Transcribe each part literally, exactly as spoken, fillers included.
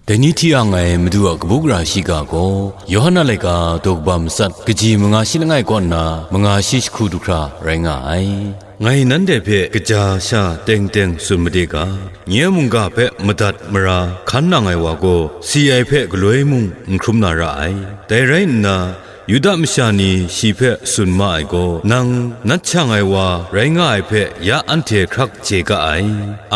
Dai ni hti ang ai Madu a kabu gara shiga gaw, Yawhan a laika daw kaba matsat kaji manga shi langai kaw nna manga shi jahku du hkra rai nga ai. Ngai nanhte hpe kaja sha teng teng tsun made ga, nye a mungga hpe madat mara hkan nang ai wa gaw, si ai hpe galoi mung n hkrum na ra ai. Dai rai nna, Yuda masha ni shi hpe tsun ma ai gaw, nang nat shang ai wa rai nga ai hpe ya anhte hkrak chye ga ai.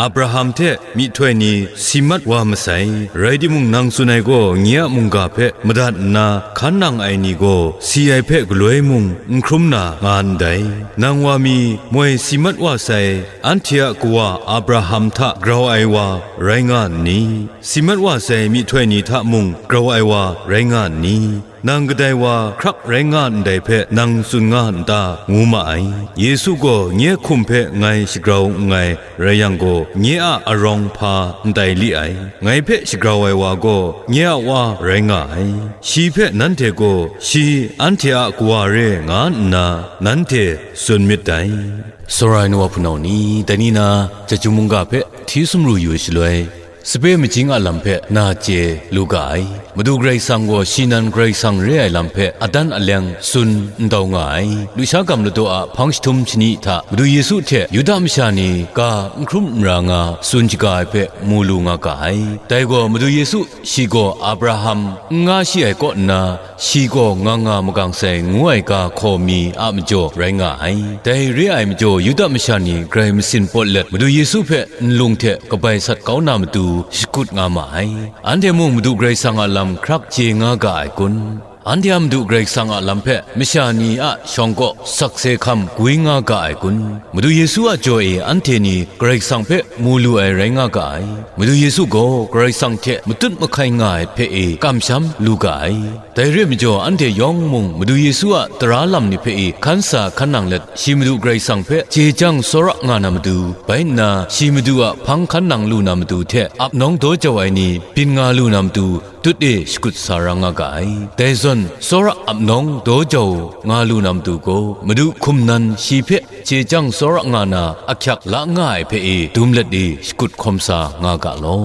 Abraham hte myihtoi ni si mat wa masai, rai timung, nang tsun ai gaw nye a mungga hpe madat nna hkan nang ai ni gaw si ai hpe galoi mung n hkrum na nga ndai. Nang wa mi moi si mat wa sai, anhte a kawa Abraham hta grau ai wa rai nga nni? Si mat wa sai myihtoi ni hta mung grau ai wa rai nga nni? Nang kadai wa hkrak rai nga ndai hpe nang tsun nga n ta? Ngu ma ai. Yesu gaw nye hkum hpe ngai shagrau nngai rai yang gaw, nye a arawng hpa n tai li ai. Ngai hpe shagrau ai wa gaw nye a Wa rai nga ai. Shi hpe nanhte gaw shi anhte a Kawa re nga nna nanhte tsun myit dai. Sara ai nu wa hpunau ni, dai ni na, Chyeju mungga hpe hti sumru yu ai shaloi, sape majing a lam hpe na chye lu ga ai. Madu Karai Kasang gaw shi nan Karai Kasang re ai lam hpe adan aleng tsun n dau nga ai. Lusha gam ladaw a hpang jahtum shani hta Madu Yesu hte Yuda masha ni ga n hkrum n ra nga tsun shaga ai hpe mu lu nga ga ai. Dai gaw Madu Yesu shi gaw Abraham n nga shi ai kaw nna, shi gaw nga nga magang sai ngu ai ga hkaw mi a majaw rai nga ai. Dai re ai majaw Yuda masha ni grai masin pawt let Madu Yesu hpe nlung hte kabai sat kau na matu shakut nga ma ai. Anhte mung Madu Karai Kasang a lam hkrak chye nga ga ai kun? Anhte a Madu Karai Kasang a lam hpe masha ni a shawng kaw sakse hkam gwi nga ga ai kun? Madu Yesu a jaw e anhte ni Karai Kasang hpe mu lu ai rai nga ga ai. Madu Yesu gaw Karai Kasang hte matut mahkai nga ai hpe e kamsham lu ga ai. Dai re ai majaw, anhte yawng mung Madu Yesu a tara lam ni hpe e hkan sa hkan nang let, shi Madu Karai Kasang hpe chye chyang tsawra nga na matu, bai nna shi Madu a hpang hkan nang lu na matu hte ap nawng daw jau ai ni byin nga lu na matu, tut e shakut sa ra nga ga ai. Dai zawn, tsawra ap nawng daw jau nga lu na matu gaw, Madu hkum nan shi hpe chye chyang tsawra nga na ahkyak la nga ai hpe e dum let e shakut hkawm sa nga ga law.